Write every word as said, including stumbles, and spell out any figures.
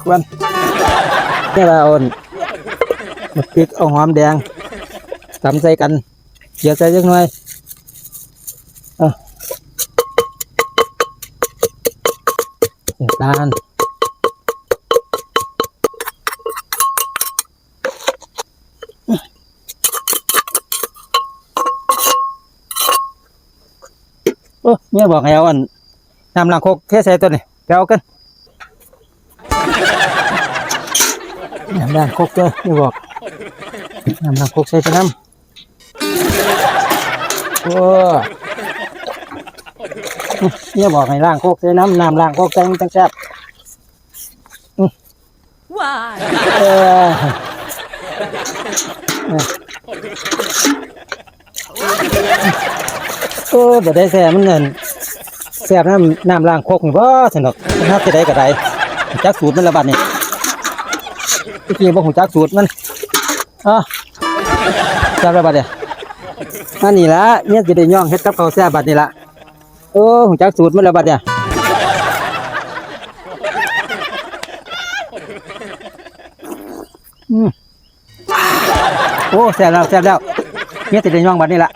กวน นี่ละอ่อน หมกพริก เอาหอมแดง ตำใส่กัน เดี๋ยวใส่จักหน่อย อ่ะ น้ำตาล โอ้ เมียบอกให้เอาอัน น้ำล้างครกเทใส่ตัวนี้ ไปเอากัน น้ำล้างครกเด้อ เมียบอก น้ำล้างครกใส่ไปนำ โอ้ เมียบอกให้ล้างครกใส่นำ น้ำล้างครกใส่มันจั่งแซ่บ ว้าย เออ โอ้ บ่ได้แซ่บ มันนั่น แซ่บน้ำ น้ำล้างครกนี่บ่ ซั่นดอก เฮ็ดจั่งใดก็ได้ จักสูตรมันละบัดนี้ ตะกี้บ่ฮู้จักสูตรมัน อ่ะ แซ่บแล้วบัดนี้ มานี่ละ เมียสิได้ย่องเฮ็ดกับข้าวแซ่บบัดนี้ละ โอ้ ฮู้จักสูตรมันแล้วบัดเนี่ย อืม โอ้ แซ่บแล้ว แซ่บแล้ว เมียสิได้ย่องบัดนี้ละ